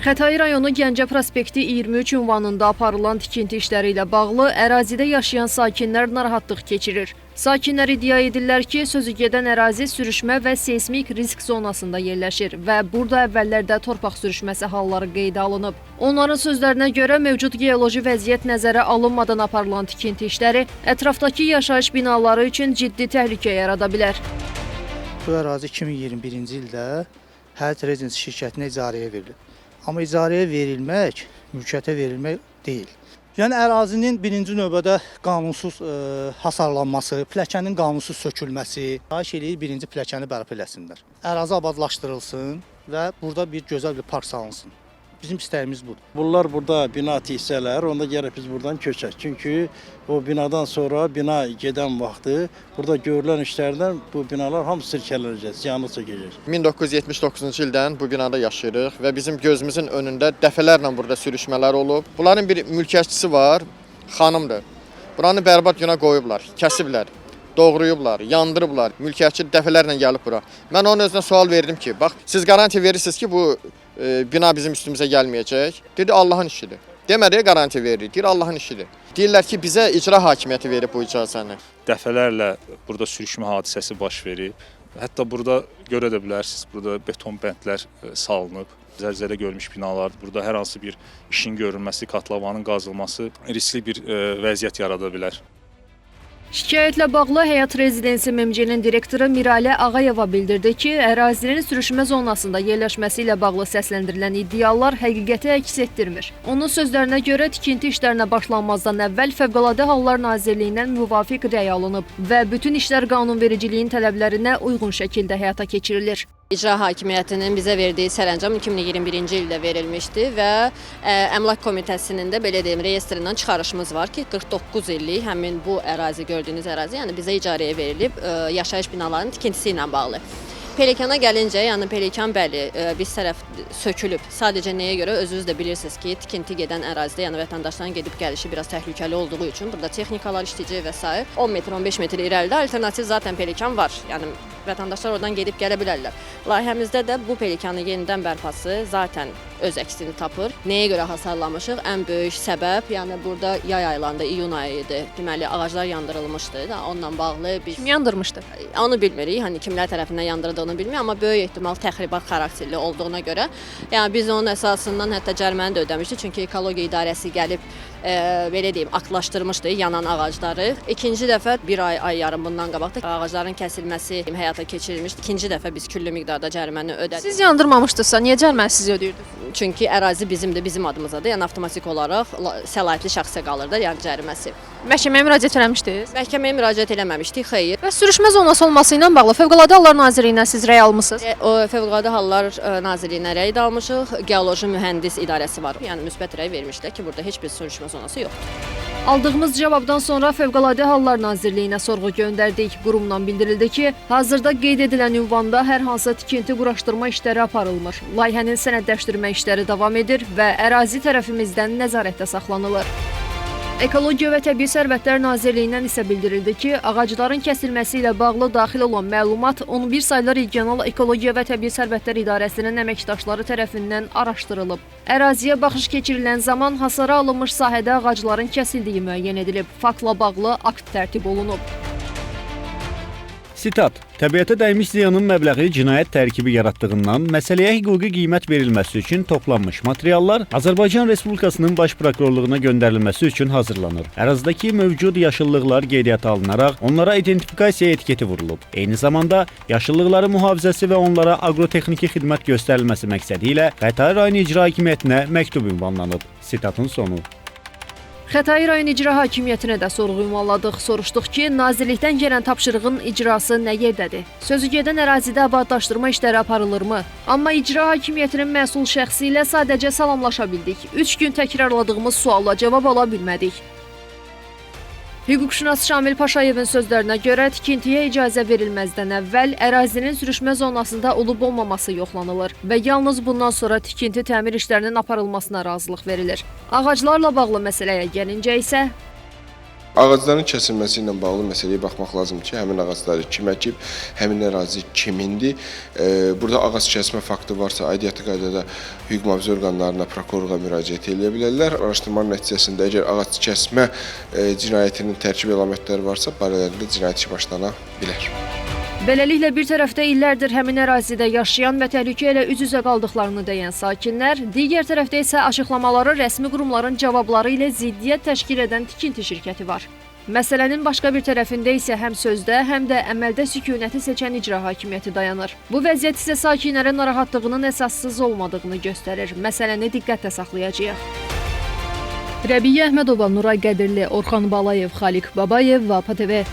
Xətai rayonu Gəncə prospekti 23 ünvanında aparılan tikinti işləri ilə bağlı ərazidə yaşayan sakinlər narahatlıq keçirir. Sakinlər iddia edirlər ki, sözü gedən ərazi sürüşmə və seysmik risk zonasında yerləşir və burada əvvəllərdə torpaq sürüşməsi halları qeydə alınıb. Onların sözlərinə görə mövcud geoloji vəziyyət nəzərə alınmadan aparılan tikinti işləri ətrafdakı yaşayış binaları üçün ciddi təhlükə yarada bilər. Bu ərazi 2021-ci ildə Həyat Residence şirkətinə icarəyə verilib. Amma icarəyə verilmək mülkiyyətə verilmək deyil. Yəni ərazinin birinci növbədə qanunsuz hasarlanması, pilləkənin qanunsuz sökülməsi, xahiş eləyirik birinci pilləkəni bərpa eləsinlər. Ərazi abadlaşdırılsın və burada bir gözəl bir park salınsın. Bizim istəyimiz budur. Bunlar burada bina tiksələr, onda gərək biz buradan köçək. Çünki o binadan sonra bina gedən vaxtı burada görülən işlərdən bu binalar hamısı sirkələnəcək, ziyanı çəkəcək. 1979-cu ildən bu binada yaşayırıq və bizim gözümüzün önündə dəfələrlə burada sürüşmələr olub. Bunların bir mülkiyyətçisi var, xanımdır. Buranı bərbad günə qoyublar, kəsiblər, doğrayıblar, yandırıblar. Mülkiyyətçi dəfələrlə gəlib bura. Mən onun özünə sual verdim ki, bax siz qarantiya verirsiniz ki, bu bina bizim üstümüzə gəlməyəcək. Dedi Allahın işidir. Demədi qarantiya veririk. Deyir Allahın işidir. Deyirlər ki, bizə icra hakimiyyəti verib bu icazəni. Dəfələrlə burada sürüşmə hadisəsi baş verib. Hətta burada görə də bilərsiniz, burada beton bəndlər salınıb. Zəlzələ görmüş binalardır. Burada hər hansı bir işin görülməsi, kotlavanın qazılması riskli bir vəziyyət yarada bilər. Şikayətlə bağlı Həyat Rezidensi MMC-nin direktoru Miralə Ağayeva bildirdi ki, ərazinin sürüşmə zonasında yerləşməsi ilə bağlı səsləndirilən iddialar həqiqəti əks etdirmir. Onun sözlərinə görə tikinti işlərinə başlanmazdan əvvəl Fövqəladə Hallar Nazirliyindən müvafiq rəy alınıb və bütün işlər qanunvericiliyin tələblərinə uyğun şəkildə həyata keçirilir. İcra hakimiyyətinin bizə verdiyi sərəncam 2021-ci ildə verilmişdi və Əmlak Komitəsinin də belə deyim reyestrindən çıxarışımız var ki, 49 illik həmin bu ərazi, gördüyünüz ərazi, yəni bizə icarəyə verilib yaşayış binalarının tikintisi ilə bağlı. Pelikana gəlincə, yəni pelikan bəli, biz tərəf sökülüb. Sadəcə nəyə görə özünüz də bilirsiniz ki, tikinti gedən ərazidə, yəni vətəndaşların gedib gəlişi biraz təhlükəli olduğu üçün burada texnikalar işləyəcək və sair. 10 metr, 15 metr irəlidə alternativ zaten pelikan var. Yəni vətəndaşlar oradan gedib gələ bilərlər. Layihəmizdə də bu pelikanın yenidən bərpası zaten öz əksini tapır. Nəyə görə hasarlamışıq? Ən böyük səbəb, yəni burada yay aylarında, iyun ayı idi. Deməli ağaclar yandırılmışdı da, onunla bağlı biz Kim yandırmışdı? Onu bilmirik, hani kimlər tərəfindən yandırıldığını bilmirik, amma böyük ehtimal təxribat xarakterli olduğuna görə, yəni biz onun əsasından hətta cəriməni də ödəmişdik, çünki ekologiya idarəsi gəlib belə deyim, aktlaşdırmışdı yanan ağacları. İkinci dəfə bir ay, ay yarım bundan qabaq da ağacların kəsilməsi həyata keçirilmişdi. İkinci dəfə biz küllü miqdarda cəriməni ödədik. Siz yandırmamışdınızsa, niyə cəriməni siz ödəyirdiniz? Çünki ərazi bizimdir, bizim adımızadır. Yəni avtomatik olaraq səlahiyyətli şəxsə qalır da, yəni cəriməsi. Məhkəməyə müraciət eləmişdiniz? Məhkəməyə müraciət eləməmişdik, xeyr. Və sürüşmə zonası olması ilə bağlı Fövqəladə Hallar Nazirliyindən siz rəy almısınız? O Fövqəladə Hallar Nazirliyinə rəy də almışıq. Geoloji mühəndis idarəsi var. Yəni müsbət rəy vermişlər ki, burada heç bir sürüşmə zonası yoxdur. Aldığımız cavabdan sonra Fövqəladə Hallar Nazirliyinə sorğu göndərdik. Qurumdan bildirildi ki, hazırda qeyd edilən ünvanda hər hansı tikinti quraşdırma işləri aparılmır. Layihənin sənədləşdirmə işləri davam edir və ərazi tərəfimizdən nəzarətdə saxlanılır. Ekologiya və Təbii Sərvətlər Nazirliyindən isə bildirildi ki, ağacların kəsilməsi ilə bağlı daxil olan məlumat 11 saylı Regional Ekologiya və Təbii Sərvətlər İdarəsinin əməkdaşları tərəfindən araşdırılıb. Əraziyə baxış keçirilən zaman hasara alınmış sahədə ağacların kəsildiyi müəyyən edilib. Faktla bağlı akt tərtib olunub. Sitat: Təbiətə dəymiş ziyanın məbləği cinayət tərkibi yaratdığından məsələyə hüquqi qiymət verilməsi üçün toplanmış materiallar Azərbaycan Respublikasının Baş Prokurorluğuna göndərilməsi üçün hazırlanır. Ərazidəki mövcud yaşıllıqlar qeydiyyata alınaraq onlara identifikasiya etiketi vurulub. Eyni zamanda yaşıllıqların mühafizəsi və onlara aqrotexniki xidmət göstərilməsi məqsədi ilə Xətai rayon İcra Hakimiyyətinə məktub ünvanlanıb. Sitatın sonu. Xətai rayon İcra Hakimiyyətinə də sorğu ünvanladıq. Soruşduq ki, nazirlikdən gələn tapşırığın icrası nə yerdədir? Sözü gedən ərazidə abadlaşdırma işləri aparılırmı? Amma icra hakimiyyətinin məsul şəxsi ilə sadəcə salamlaşa bildik. 3 gün təkrarladığımız suala cavab ala bilmədik. Hüquqşünas Şamil Paşayevin sözlərinə görə tikintiyə icazə verilməzdən əvvəl ərazinin sürüşmə zonasında olub-olmaması yoxlanılır və yalnız bundan sonra tikinti təmir işlərinin aparılmasına razılıq verilir. Ağaclarla bağlı məsələyə gəlincə isə Ağacların kəsilməsi ilə bağlı məsələyə baxmaq lazımdır ki, həmin ağacları kim əkib, həmin ərazi kimindir. Burada ağac kəsmə faktı varsa, aidiyyəti qaydada hüquq mühafizə orqanlarına, prokurorluğa müraciət eləyə bilərlər. Araşdırmanın nəticəsində əgər ağac kəsmə cinayətinin tərkib əlamətləri varsa, barələrində cinayət işi başlana bilər. Beləliklə bir tərəfdə illərdir həmin ərazidə yaşayan və təhlükə ilə üz-üzə qaldıqlarını deyən sakinlər, digər tərəfdə isə açıqlamaları rəsmi qurumların cavabları ilə ziddiyyət təşkil edən tikinti şirkəti var. Məsələnin başqa bir tərəfində isə həm sözdə, həm də əməldə sükunəti seçən icra hakimiyyəti dayanır. Bu vəziyyət isə sakinlərin narahatlığının əsassız olmadığını göstərir. Məsələni diqqətdə saxlayacağıq. Rəbiyə Əhmədova, Nuray Qədirli, Orxan Balayev, Xaliq Babayev, VAPA TV.